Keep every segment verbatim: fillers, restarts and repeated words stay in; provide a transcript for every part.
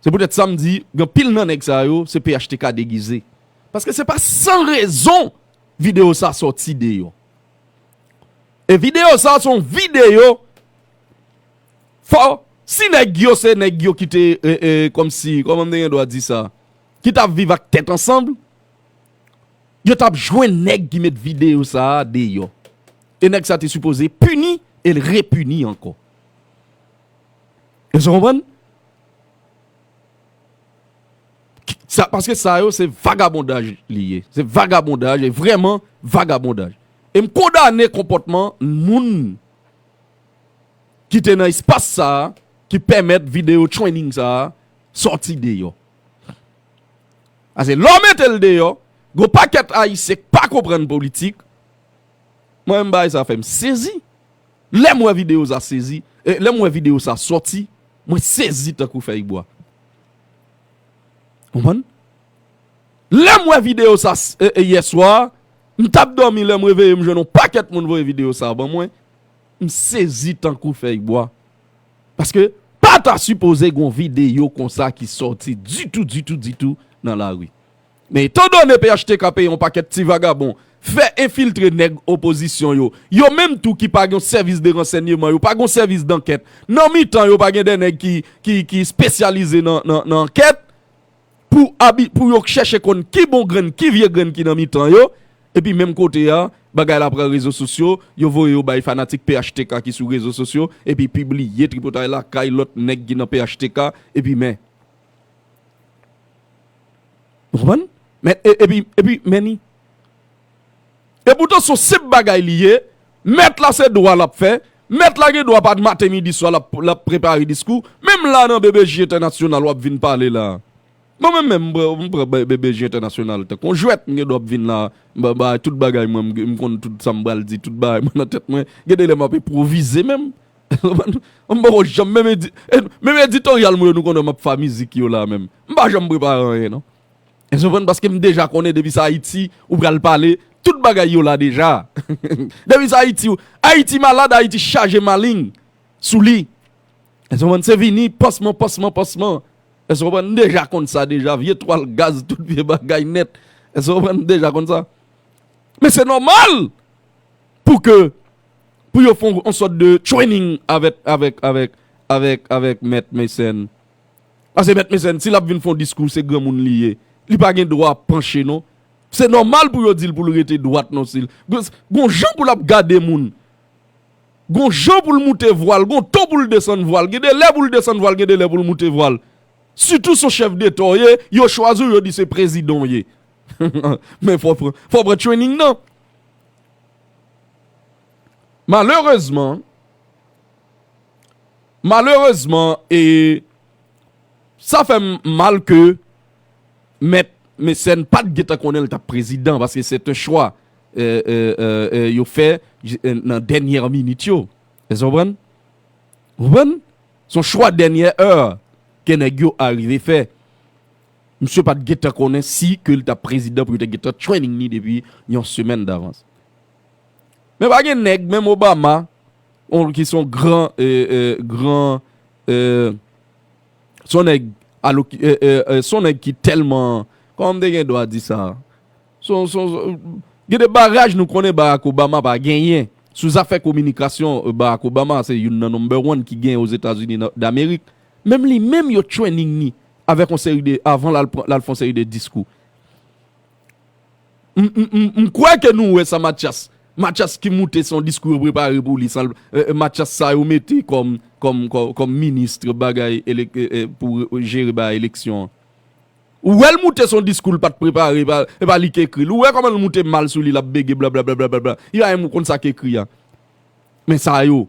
Se poutèt sa m di, gen pil nan nèg sa yo, se P H T K degize. Paske se pa san rezon videyo sa sòti deyò. E videyo sa se yon videyo, fò, si nèg yo se nèg yo ki te, e, e, kòmsi, kòman m te gen dwa di sa, ki t ap viv ak Tèt Ansanm, yo t ap jwenn nèg ki met videyo sa a deyò. E nèg sa te sipoze pini e l repini ankò. Èske w konprann? Sa, paske sa yo se vagabondaj li ye. Se vagabondaj, e vrèman vagabondaj. E m kondane konpòtman moun ki te nan espas sa a, ki pèmèt videyo training sa a sòti deyò. Paske lè w mete l deyò, gon pakèt Ayisyen k pa konprann politik. Mwen menm bagay sa fè m sezi. Lè m wè videyo sa sezi, e, lè m wè videyo sa sòti, mwen sezi tankou fèy bwa. Konprann? Lè m wè videyo sa s- e, e, yè swa, m t ap dòmi, lè m reveye, m jwenn yon pakèt moun voye videyo sa ban mwen, m sezi tankou fèy bwa. Paske pa ta sipoze gon videyo konsa ki sòti ditou, ditou, ditou nan lari. Men etandone P H T K peye yon pakèt ti vagabon, fè enfiltre nèg opozisyon yo, yo menm tou ki pa gen sèvis de ransèyman, yo pa gen sèvis dankèt, nan mitan yo pa gen de nèg ki, ki, ki espesyalize nan, nan, nan ankèt, pou, abi, pou yo chèche konn ki bon grenn, ki vye grenn ki nan mitan yo, epi menm kote a, bagay la pran rezo sosyo, yo voye yo bay fanatik P H T K ki sou rezo sosyo, epi pibliye tripotay lakay lòt nèg ki nan P H T K, epi men. Ou konprann? Men, e, epi, epi, men ni. E poutan se yon senp bagay li ye, mèt la se dwa l ap fè, mèt la gen dwa pa maten midi swa l ap, l ap prepare diskou, menm la nan B B J entènasyonal w ap vin pale la. Mwen menm menm, m pran, m pran B B J entènasyonal tankou yon jwèt, m gen dwa ap vin la, m ba, ba tout bagay mwen, m, m konn tout sa m pral di, tout bagay mwen nan tèt mwen, gen de lè m ap enpwovize menm. M poko janm, menm edi-, e, menm editoryal mwen yo nou konnen m ap fè mizik yo la menm. M pa janm prepare anyen non. Èske w konprann? Paske m deja konnen depi se Ayiti, ou pral pale, tout bagay yo la deja. Depi se Ayiti, Ayiti malad, Ayiti chaje maleng sou li. Èske w konprann? Se vini, pansman, pansman, pansman. Èske w konprann? M deja konn sa deja, vye twal gaz, tout vye bagay nèt. Èske w konprann? M deja konn sa. Men se nòmal pou ke, pou yo fè yon sòt de training avèk, avèk, avèk, avèk, avèk Mèt Mecène. Paske Mèt Mecène, si l ap vin fè yon diskou, se granmoun li ye. Li pa gen dwa panche non. Se nòmal pou yo di l pou l rete dwat non si l. Gon, gon jan pou l ap gade moun. Gon jan pou l moute vwa l, gon ton pou l desann vwa l, gen de lè pou l desann vwa l, gen de lè pou l moute vwa l. Sitou se yon chèf deta w ye, yo chwazi w, yo di se prezidan w ye. Men fò w pran, fò w pran training nan. Malerezman, malerezman, e sa fè m mal ke Mèt Mecène pa t gentan konnen l t ap prezidan, paske se te chwa, e, e, e, e, yo fè j- e, nan dènyè minit yo. Èske w konprann? Ou konprann? Se yon chwa dènyè è ke nèg yo arive fè. Misye pa t gentan konnen si ke l t ap prezidan pou yo te gentan training ni depi yon semèn davans. Men pa gen nèg, menm Obama, on, ki se yon gran, e, e, gran, e, se yon nèg aloki, e, e, e, se yon nèg ki tèlman, kòman m te gen dwa di sa? Se yon, se yon, gen de bagay nou konnen Barack Obama pa genyen. Sou zafè kominikasyon, e, Barack Obama se youn nan number one ki genyen Ozetazini nan- Damerik. Menm li menm yo training ni avèk yon seri de, avan l al pran, l al fè yon seri de diskou. M, m, m, m kwè ke nou wè sa Mathias. Mathias ki moute se yon diskou yo prepare pou li, san l- e, e, Mathias sa yo mete kòm, kòm, kòm, kòm minis bagay elek- e, e, pou jere bagay eleksyon an. Ou wè l moute se yon diskou l pa t prepare, e pa, e pa li k ekri l. Ou wè kòman l moute mal sou li, l ap bege, blablabla. Li pa menm konn sa k ekri a. Men sa yo,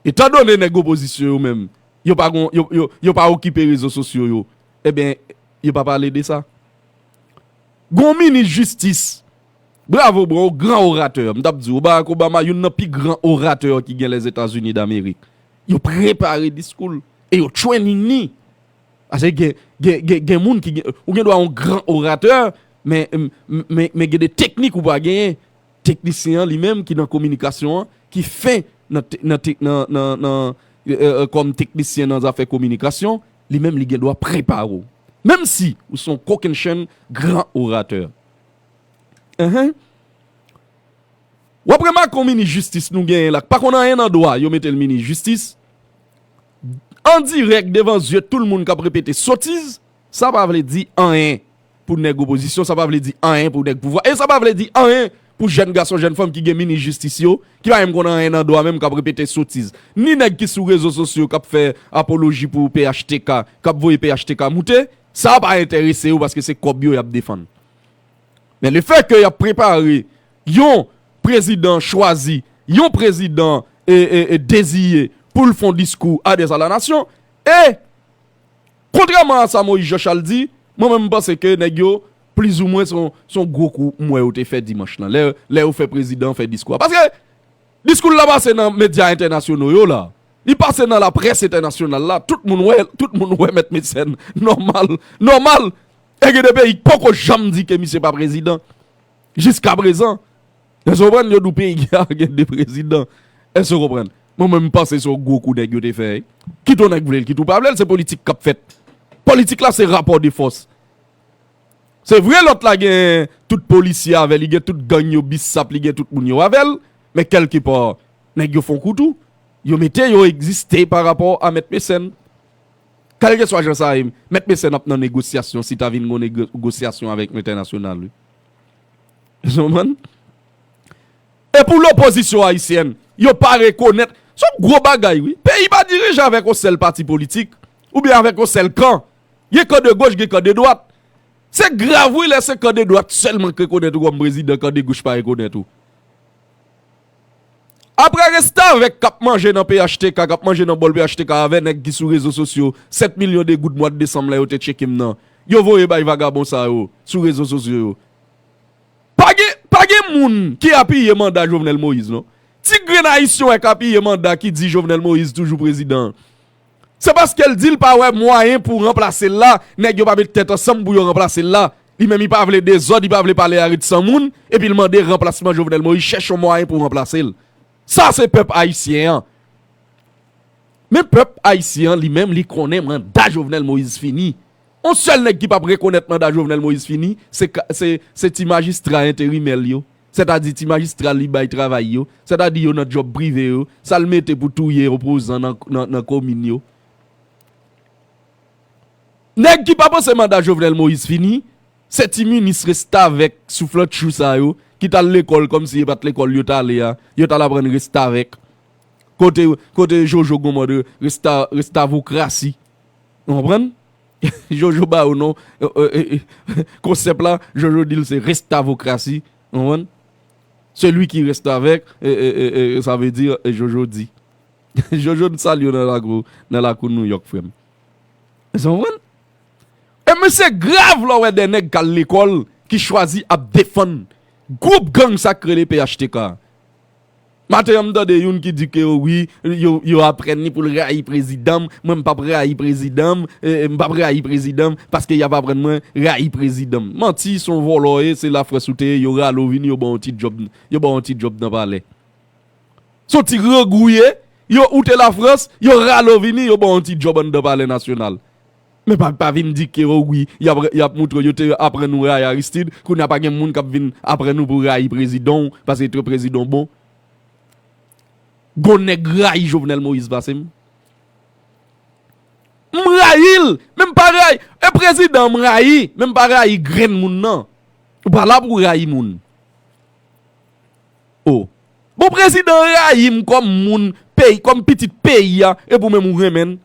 etandone nèg opozisyon yo menm, yo pa gon, yo, yo, yo pa okipe rezo sosyo yo, ebyen, yo pa pale de sa. Gon minis jistis, bravo bro, gran oratè. M t ap di w, Barack Obama, youn nan pi gran oratè ki gen Lèzetazini Damerik. Yo prepare diskou l e yo training ni. Paske gen, gen, gen, gen moun ki gen, ou gen dwa yon gran oratè, men, m- m- men, men gen de teknik ou pa genyen. Teknisyen an li menm ki nan kominikasyon an, ki fen nan, te- nan, te- nan, nan, nan, e, e, e, kòm teknisyen nan zafè kominikasyon, Li menm, li gen dwa prepare w. Menm si ou se yon kokennchenn gran oratè. Enhen. W ap remake yon minis jistis nou genyen la, k pa konn anyen nan dwa, yo mete l minis jistis. An dirèk devan zye tout moun k ap repete sotiz, sa pa vle di anyen pou nèg opozisyon, sa pa vle di anyen pou nèg pouvwa, e sa pa vle di anyen pou jèn gason, jèn fanm ki gen minis jistis yo, ki pa menm konn anyen nan dwa menm, k ap repete sotiz. Ni nèg ki sou rezo sosyo k ap fè apoloji pou P H T K, k ap voye P H T K moute, sa pa enterese yo paske se kòb yo y ap defann. Men lefètke y ap prepare yon prezidan chwazi, yon prezidan e, e, e deziye pou l fè yon diskou adrese a la nasyon, e kontrèman a sa Moïse Jean Charles di, mwen menm m panse ke nèg yo plizoumwen se yon, se yon gwo kou m wè yo te fè dimanch lan, lè, lè yo fè prezidan an fè diskou a. Paske diskou l la pase nan medya entènasyonal yo la. Li pase nan laprès entènasyonal la. Tout moun wè, tout moun wè Mèt Mecène. Nòmal, nòmal. E gen de peyi k poko janm di ke misye pa prezidan. Jiskaprezan. Èske w konprann? Yo di w peyi a gen de prezidan. Èske w konprann? Mwen menm m panse se yon gwo kou nèg yo te fè. Kit yon nèg vle l, kit ou pa vle l, se politik k ap fèt. Politik la se rapò de fòs. Se vre lòt la gen tout polisye avè l, li gen tout gang yo, bisap, li gen tout moun yo avè l, men kèlkepa, nèg yo fè yon kou tou. Yo mete yo egziste pa rapò a Mèt Mecène. Kèlkeswa jan sa ye, Mèt Mecène ap nan negosyasyon si ta vin gon nego-, negosyasyon avèk entènasyonal, wi. Ou konprann? E pou lopozisyon ayisyèn, yo pa rekonèt. Se yon gwo bagay, wi. Peyi pa dirije avèk yon sèl pati politik, oubyen avèk yon sèl kan. Gen kan de goch, gen kan de dwat. Se grav, wi, lè se kan de dwat sèlman k rekonèt ou kòm prezidan, kan de goch pa rekonèt ou. Apre restavèk k ap manje nan P H T K, k ap manje nan bòl P H T K avè nèg ki sou rezo sosyo, sèt milyon de goud mwa desanm lè yo te tcheke m nan, yo voye bay vagabon sa yo sou rezo sosyo yo. Pa gen, pa gen moun ki apiye manda Jovenel Moïse, non. Ti grenn ayisyen w wè k apiye manda ki di Jovenel Moïse toujou prezidan an. Se paske l di l pa wè mwayen pou ranplase l la, nèg yo pa met tèt ansanm pou yo ranplase l la. Li menm li pa vle dezòd, li pa vle pale a rit san moun, epi l mande ranplasman Jovenel Moïse, chèche yon mwayen pou ranplase l. Sa se pèp ayisyen an. Men pèp ayisyen an li menm, li konnen manda Jovenel Moïse fini. On sèl nèg ki p ap rekonèt manda Jovenel Moïse fini, se ka, se, se ti majistra enterimè l yo. Sètadi ti majistra li bay travay yo, sètadi yo nan djòb prive yo, sa l mete pou touye opozan nan, nan, nan komin yo. Nèg ki pa panse manda Jovenel Moïse fini, se ti minis restavèk souflantchou sa yo, ki t al lekòl kòmsi e pa t lekòl yo t ale a, yo t al aprann restavèk. Kote, kote Jojo gon mòd resta, restavokrasi. Ou konprann? Jojo ba yo non, e, e, e, e, konsèp la, Jojo di l se restavokrasi. Ou konprann? Celui qui reste avec, e, e, e, e, sa vle di, e, Jojo di. Jojo, n salye w nan lakou, nan lakou Nouyòk, frè m. Ou konprann? E men se grav lè w wè de nèg k al lekòl, ki chwazi ap defann gwoup gang sa k rele P H T K. Maten an, m tande youn ki di ke wi, yo, yo aprann li pou l rayi prezidan m. Mwen, m p ap rayi prezidan m, e, e, m p ap rayi prezidan m, paske y ap aprann mwen rayi prezidan m. Manti, se yon vòlò w ye, se Lafrans ou te ye, yo rale w vini, yo ba w yon ti djòb, yo ba w yon ti djòb nan palè. Se yon ti grangou w ye, yo, ou te Lafrans, yo rale w vini, yo ba w yon ti djòb anndan Palè Nasyonal. Men pa, pa vin di ke, o wi, y ap, y ap moutre w, yo te aprann nou rayi Aristide, kounye a pa gen moun k ap vin aprann nou pou rayi prezidan w, paske trè prezidan w bon. Gon nèg rayi Jovenel Moïse pase m. M rayi l, men m pa rayi, e prezidan m rayi, men m pa rayi grenn moun nan. Ou pa la pou w rayi moun. O. Bon, prezidan rayi m kòm moun, peyi, kòm pitit peyi a, epi w menm ou renmen l.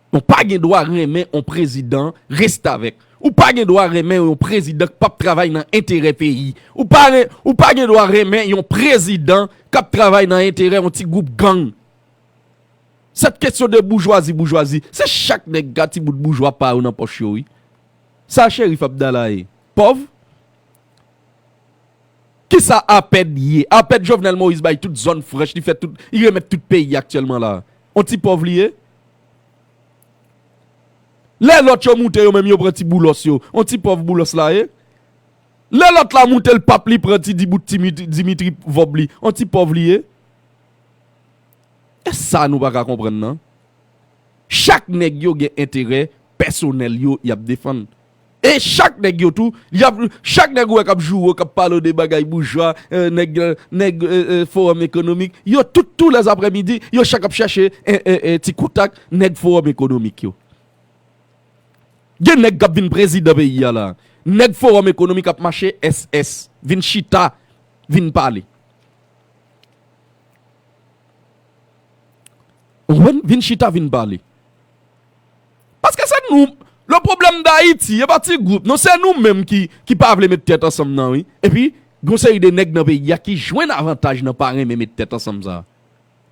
Ou pa gen dwa renmen yon prezidan restavèk. Ou pa gen dwa renmen yon prezidan k p ap travay nan enterè peyi. Ou pa ren-, ou pa gen dwa renmen yon prezidan k ap travay nan enterè yon ti gwoup gang. Cette question de boujwazi, boujwazi, se chak nèg ka ti bout boujwa pa yo nan pòch yo, wi. Sa Cherif Abdallah ye? Pòv? Kisa APED ye? APED Jovenel Moïse bay tout zòn franch, li fè tout, li remèt tout peyi aktyèlman la. On ti pòv li ye? Lè lòt yo moute yo menm yo pran ti boulòs yo. On ti pòv boulòs la ye? Lè lòt la moute l p ap li pran ti dibout Dimitri, Dimitri vòb li. On ti pòv li ye? E sa nou pa ka konprann nan. Chak nèg yo gen enterè pèsonèl yo y ap defann. E chak nèg yo tou, y ap, chak nèg ou wè k ap joure, k ap pale de bagay boujwa, eh, nèg, eh, nèg, eh, eh, Fowòm Ekonomik, yo tout, tou lèzaprèmidi, yo chak ap chèche, eh, eh, eh, ti kontak nèg Fowòm Ekonomik yo. Gen nèg k ap vin prezidan peyi a la. Nèg Fowòm Ekonomik ap mache, S S, vin chita, vin pale. Ou konprann? Vin chita, vin pale. Paske se nou, le problème d'Haïti, e pa ti gwoup, non, se nou menm ki, ki pa vle met tèt ansanm nan, wi. Epi, gon seri de nèg nan peyi a ki jwenn avantaj nan pa renmen met tèt ansanm sa.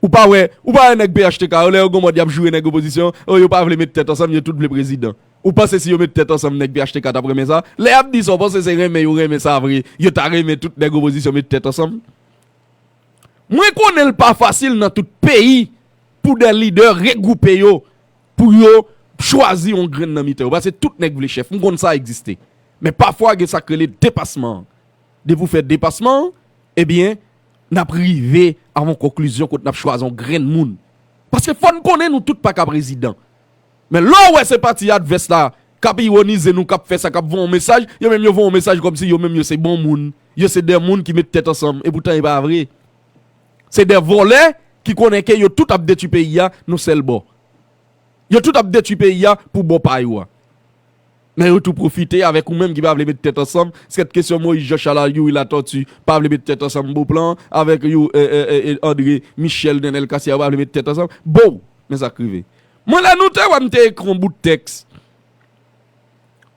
Ou pa wè, ou pa wè nèg P H T K yo, lè yo gon mòd y ap joure nèg opozisyon, o, yo pa vle met tèt ansanm, yo tout vle prezidan. Ou panse si yo met tèt ansanm, nèg P H T K t ap renmen sa? Lè y ap di sa, w panse se renmen yo renmen sa vre, yo ta renmen tout nèg opozisyon met tèt ansanm? Mwen konnen l pa fasil nan tout peyi pou de lidè regwoupe yo, pou yo chwazi yon grenn nan mitan yo. Paske tout nèg vle chèf. M konn sa egziste. Men pafwa gen sa k rele depasman an. Depi w fè depasman an, ebyen, n ap rive a yon konklizyon kote n ap chwazi yon grenn moun. Paske fò n konnen nou tout pa ka prezidan. Men lè w wè se pati advès la k ap iwonize nou, k ap fè sa, k ap voye yon mesaj, yo menm yo voye yon mesaj kòmsi yo menm yo se bon moun, yo se de moun ki met tèt ansanm, epoutan e pa vre. Se de vòlè ki konnen ke yo tout ap detwi peyi a nan sèl bò. Yo tout ap detwi peyi a pou bò pa yo a. Men yo tou pwofite avèk ou menm ki pa vle met tèt ansanm. Sèt kesyon Moyiz Jan Chal a Youri Latòti pa vle met tèt ansanm Boplan avèk yo, e, e, e, e, André Michel, Nenel Cassier, yo pa vle met tèt ansanm. Bon, men sa k rive. Mwen, lè nou te wè m te ekri yon bout tèks,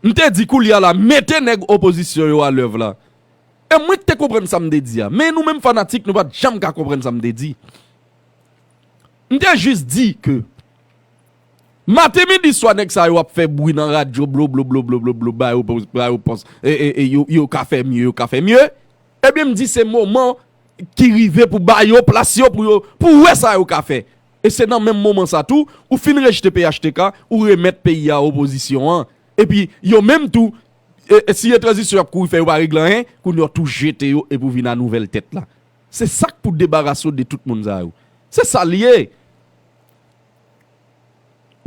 m te di koulye a la, mete nèg opozisyon yo a lèv la. E mwen ki te konprann sa m te di a. Men nou menm fanatik, nou pa t janm ka konprann sa m te di. M te jis di ke maten, midi, swa, nèg sa yo ap fè bri nan radyo, blo, blo, blo, blo, blo, blo, ba yo, ba yo pòs, e, e, e, yo, yo ka fè mye, yo ka fè mye. Ebyen, m di se moman ki rive pou ba yo plas yo, pou yo, pou wè sa yo ka fè. E se nan menm moman sa tou, ou fin rejte P H T K, ou remèt peyi a opozisyon an. Epi, yo menm tou, e, e, si e tranzisyon y ap kouri fè, yo pa regle anyen, kounye a w tou jete yo epi w vin a nouvèl tèt la. Se sa k pou debarase w de tout moun sa yo. Se sa l ye.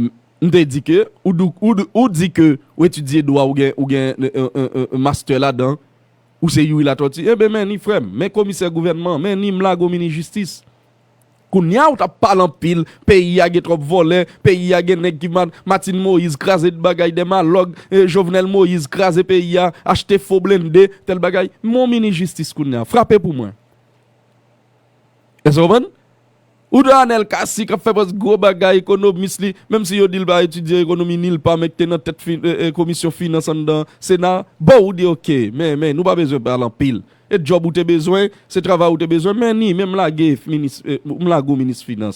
M, m te di ke, ou, di- ou, di- ou di ke ou etidye dwa, ou gen, ou gen, e, e, e, e, master ladan, ou se Youri Latòti. Enben, men ni frè m, men komisè gouvènman, men ni m lage w minis jistis. Kounye a, ou t ap pale anpil, peyi a gen twòp vòlè, peyi a gen nèg ki ma- Martine Moïse kraze bagay de malòg, e, Jovenel Moïse kraze peyi a, achte fo blende, tèl bagay. Men w minis jistis kounye a, frape pou mwen. Èske w konprann? Ou de Anel Cassy k ap fè pòs gwo bagay, ekonomis li, menm si yo di l pa etidye ekonomi nil pa, men k te nan tèt fi- e, e, komisyon finans anndan Sena. Bon, ou di, oke, men, men, nou pa bezwen pale anpil. E djòb ou te bezwen, se travay ou te bezwen, men ni, men m lage minis, e, m lage w minis finans.